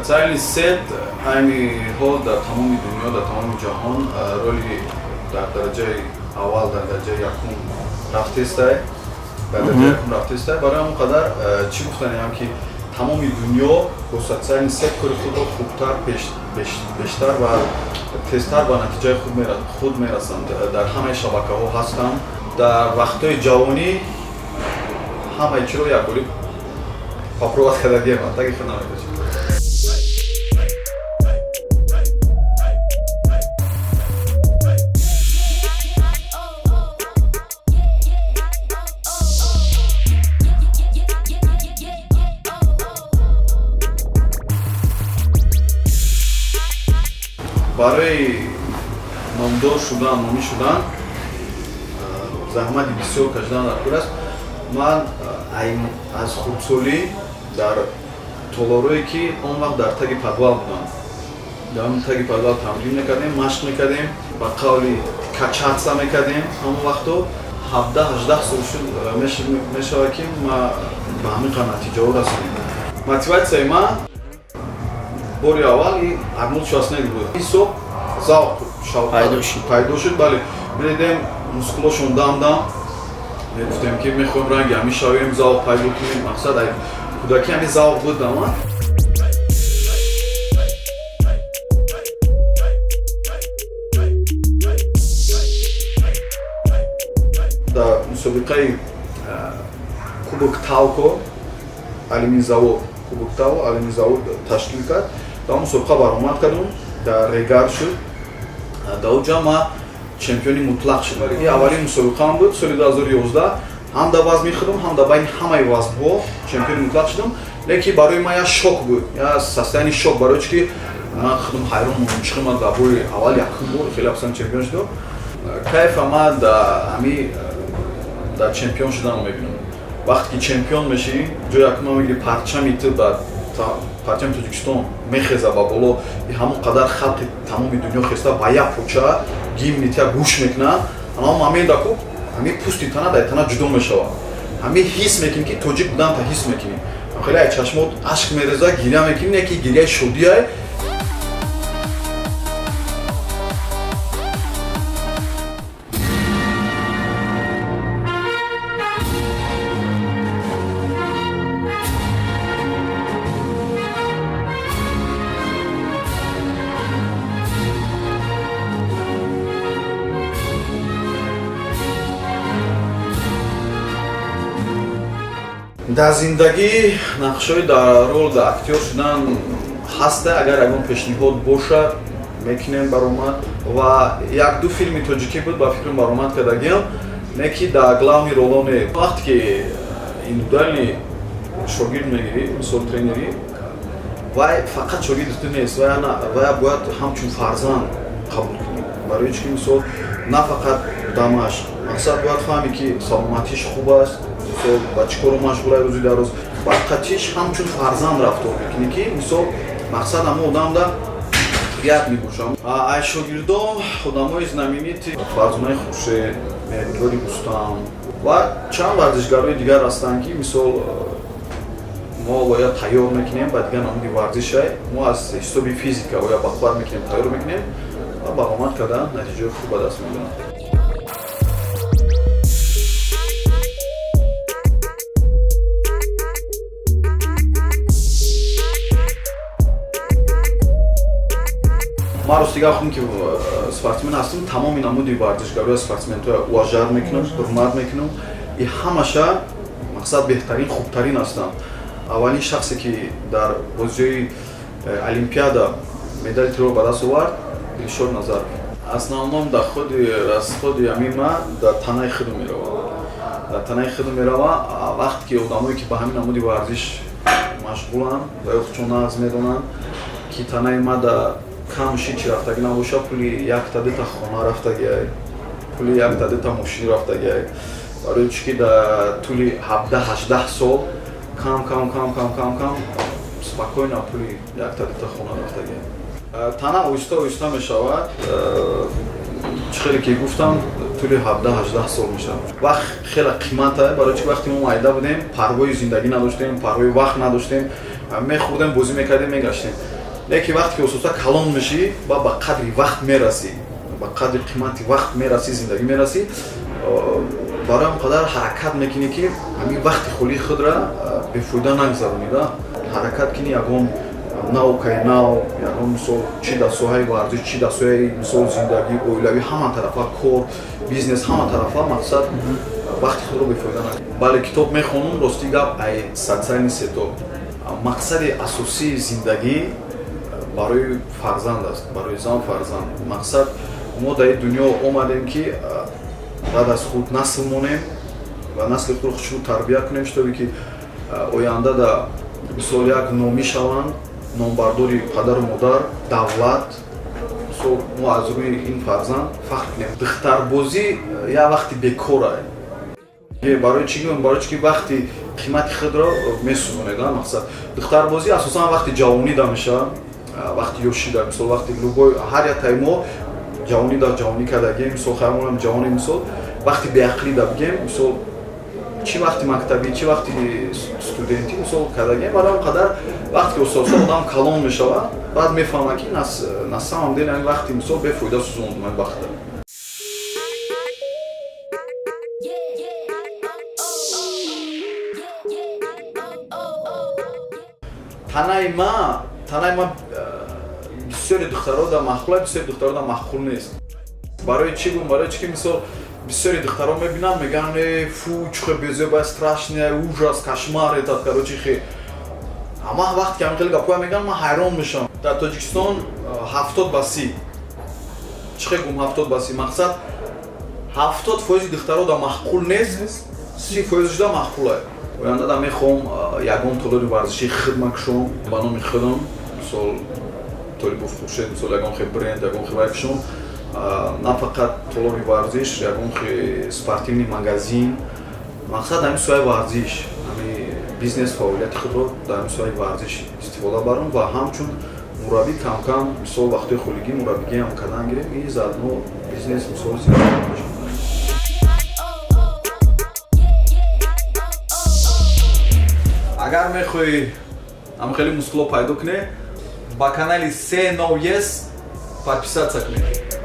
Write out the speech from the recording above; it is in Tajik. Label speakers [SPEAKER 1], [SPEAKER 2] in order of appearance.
[SPEAKER 1] Социальный сеть айни ҳол дар тамоми дунё, дар тамоми ҷаҳон роли дар дараҷаи аввал, дар дараҷаи якум рафтестай, дар дараҷаи якум рафтестай. Барои ҳамон қадар чӣ гуфтаниам, ки тамоми дунё бо социальный сеть кори худро хубтар, бештар ва тезтар ба натиҷаи худ мерасанд. Дар ҳамаи шабакаҳо ҳастанд. Дар вақтҳои ҷавонӣ ҳамаи чиро якборӣ попробовать кардагием, таги худ намекашем. Барои номдор шудан, номӣ шудан заҳмати бисёр кашидан дар кор аст. Ман аз хурдсолӣ дар толорое, ки он вақт дар таги подвал буданд, дар он таги подвал тамрин мекардем, машқ мекардем, ба қавли качаться мекардем. Ҳамон вақто 17-18 сол шуд мешавад, ки ма ба ҳамин қадр натиҷаҳо расидем. Мотиватсияи ман бори аввал Арнолд Шварценеггер буд. Ҳисоб завқ пайдо шуд. Бале, медидем мускулошон дам дам, мегуфтем, ки мехоҳем ранги ҳамин шавем, завқ пайдо кунем. Мақсад, кӯдакӣ ҳамин завқ буд дар ман. Дар мусобиқаи Кубок Талко Алюминзавод, Кубок Талко Алюминзавод ташкил кард, дар он мусобиқа баромад кардум, дар Регар шуд. Дар он ҷа ман чемпиони мутлақ шудам. Ин аввалин мусобиқаам буд соли 2011. Ҳам дар вазми худам, ҳам дар байни ҳамаи вазнҳо чемпиони мутлақ шудам. Лекин барои ман як шок буд, як состояние шок, барои чи ки ман худам ҳайрон мондам, чӣ ман дар бори аввал, якум бор хеле абсан чемпион шудам. Кайфа ман дар ҳами дар чемпион шуданро мебинам. Вақте ки чемпион мешӣ, ҷои якума мегири, парчами ту ба парчами Тоҷикистон мехеза ба боло, ҳамон қадар халқи тамоми дунё хеста ба як поча гимни тя гӯш мекунанд. Ана момента ку ҳамин пӯсти тана дар тана ҷудо мешавад, ҳамин ҳис мекунӣ, ки тоҷик будан та ҳис мекунӣ. Хеле ай чашмот ашк мереза, гиря мекунӣ, не ки гиряи шодиай. Дар зиндагӣ нақшҳои дар рол дар актёр шудан ҳаста. Агар ягон пешниҳод бошад, мекунем баромад. Ва як-ду филми тоҷикӣ буд, ба фикрам, баромад кардагиам, не ки дар главный роло не. Вақте ки индивидуальный шогирд мегирӣ, мисол тренерӣ, вай фақат шогирди ту нест, вай бояд ҳамчун фарзанд қабул кунӣ. Барои чӣ ки мисол на фақат дамаш, мақсад, бояд фаҳмӣ, ки саломатиш хуб аст, мисол ба чӣ кору машғулай рӯзи дар рӯз, ба қатиш ҳамчун фарзанд рафтор мекунӣ, ки мисол мақсад ҳамон одамда прият мебошам. Ай шогирдон одамои знаменитый Фарзонаи Хуршед, Меҳригори Рустам ва чанд варзишгарои дигар ҳастанд, ки мисол мо бояд тайёр мекунем ба дигар намуди варзишай. Мо аз ҳисоби физика бояд бақувват мекунем, тайёр мекунем ва баромад кардан натиҷаи хуб ба даст меоранд. Ман ростига худам ки спортсмен ҳастам, тамоми намуди варзишгароя, спортсменҳоя уважать мекунам, ҳурмат мекунам. И ҳамаша мақсад беҳтарин, хубтарин ҳастанд. Аввалин шахсе, ки дар бозиҳои олимпиада медали тиллоро ба даст овард, Дилшод Назаров. Основном дар худи расходи ҳамин ма дар танаи худам меравад, дар танаи худам мерава. Вақте ки одамое, ки ба ҳамин намуди варзиш машғуланд ва ё худшон нағз медонанд, ки танаи ма дар кам ши чи рафтагӣ набоша, пули якта дута хона рафтагиай, пули якта дута мошин рафтагиай. Барои чӣ ки дар тӯли 17-18 сол кам кам кам кам кам кам спокойно пули якта дута хона рафтагиай. Тана оҳиста оҳиста мешавад. Чӣ хеле ки гуфтам, тӯли 17-18 сол мешавад. Вақт хеле қимата. Барои чӣ вақте мо майда будем, парвои зиндагӣ надоштем, парвои вақт надоштем, мехӯрдем, бозӣ мекардем, мегаштем. Лекин вақте ки ососта калон мешӣ ва ба қадри вақт мерасӣ, ба қадри қимати вақт мерасӣ, зиндагӣ мерасӣ, барои он қадар ҳаракат мекунӣ, ки ҳамин вақти холии худра бефоида нагзаронӣ да, ҳаракат кунӣ ягон наукаи нав, ягон, мисол, чӣ дар соҳаи варзиш, чӣ дар соҳаи, мисол, зиндагӣ, оилавӣ, ҳама тарафа, кор, бизнес, ҳама тарафа. Мақсад, вақти худро бефоида накунӣ. Бале, китоб мехонум. Рости гап, ай социальный сетьо. Мақсади асосии зиндагӣ барои фарзанд аст, барои зан, фарзанд. Мақсад, мо дар ин дунё омадем, ки баъд аз худ насл монем ва насли худро хушрӯ тарбия кунем, шитобе ки оянда да, мисол, як номӣ шаванд, номбардори падару модар, давлат. Мисол, мо аз рӯи ин фарзанд фахр кунем. Духтарбозӣ як вақти бекора. Барои чӣ? Барои чӣ ки вақти қимати худро месӯзонед. Мақсад, духтарбозӣ асосан вақти ҷавонӣ да мешавад, вақти ёшида. Мисол, вақти любой, ҳар яктаи мо ҷавонӣ дар ҷавонӣ кардагем, мисол, хаямонам ҷавоне. Мисол, вақти беақлӣ да бигем, мисол, чӣ вақти мактабӣ, чӣ вақти студентӣ, мисол, кардагем. Барои он қадар вақте ки оста оста одам калон мешавад, баъд мефаҳмад, ки на самом деле ин вақти, мисол, бефоида сӯзондум ин вақта. Танаи ма бисёри духтаро да маъқул, бисёри духтаро да маъқул нест. Барои чӣ гум? Барои чӣ ки, мисол, бисёри духтаро мебинанд, мегӯянд: «Э, фу, чӣ безеба, страшный, ужас, кошмар этот». Короче, хе ҳама вақт ки ҳамин хеле гапҳоя мегӯянд, ман ҳайрон мешавам. Дар Тоҷикистон 70 ба 30. Чӣ хе гум 70 ба 30? Мақсад, 70 фоизи духтаро да маъқул нест, 30 фоизаш да маъқулае. Оянда да мехоҳам ягон толори варзишии хидма кушом ба номи худам, мисол, Толибов Хуршед, мисол, ягон хе бренд, ягон хе вай кушом. На фақат толори варзиш, ягон хе спортивный магазин. Мақсад, ҳамин соҳаи варзиш, ҳамин бизнес фаъолияти худро дар ҳамин соҳаи варзиш истифода барам ва ҳамчун мураббӣ кам-кам, мисол, вақтҳои холигӣ мураббигиам кардан гирем и заодно бизнес, мисол, зиёд мешавад. Агар мехоҳӣ ҳам хеле мускуло пайдо кунӣ, ба канали Се Нов Ес подписаться кунед.